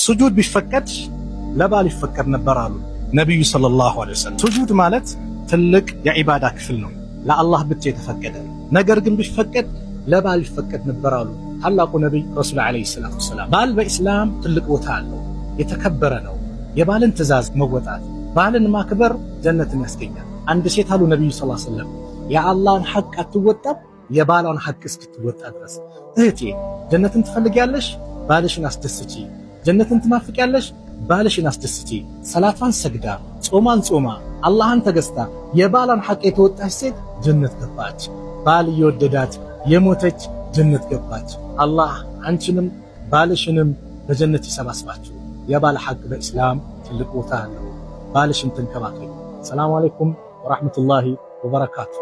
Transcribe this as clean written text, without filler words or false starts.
ሱጁድ ቢፈቀድ ለባል ይፈቀድ ነበር አሉ ነቢዩ ሰለላሁ ዐለይሂ ወሰለም። ሱጁድ ማለት ትልቅ የዒባዳ ክፍል ነው፣ ለአላህ ብቻ የተፈቀደ። ነገር ግን ቢፈቀድ ለባል ይፈቀድ ነበር አሉ ታላቁ ነቢይ ረሱል ዐለይሂ ሰላቱ ወሰላም። ባል በኢስላም ትልቅ ቦታ አለው፣ የተከበረ ነው። የባልን ትዕዛዝ መወጣት፣ ባልን ማክበር ጀነትን ያስገኛል። አንድ ሴት አሉ ነቢዩ ሰለላሁ ዐለይሂ ወሰለም የአላህን ሐቅ አትወጣም የባሏን ሐቅ እስክትወጣ ድረስ። እህቴ፣ ጀነትን ትፈልጊያለሽ? ባልሽን አስደስቺ። ጀነትን ትናፍቂያለሽ? ባልሽን አስደስቺ። ሰላቷን ሰግዳ፣ ጾሟን ጾማ፣ አላህን ተገዝታ የባሏን ሐቅ የተወጣች ሴት ጀነት ገባች። ባል እየወደዳት የሞተች ጀነት ገባች። አላህ አንቺንም ባልሽንም በጀነት ይሰባስባችሁ። የባል ሐቅ በኢስላም ትልቅ ቦታ አለው። ባልሽን ተንከባከቢ። ሰላሙ አለይኩም ወራህመቱላሂ ወበረካቱ።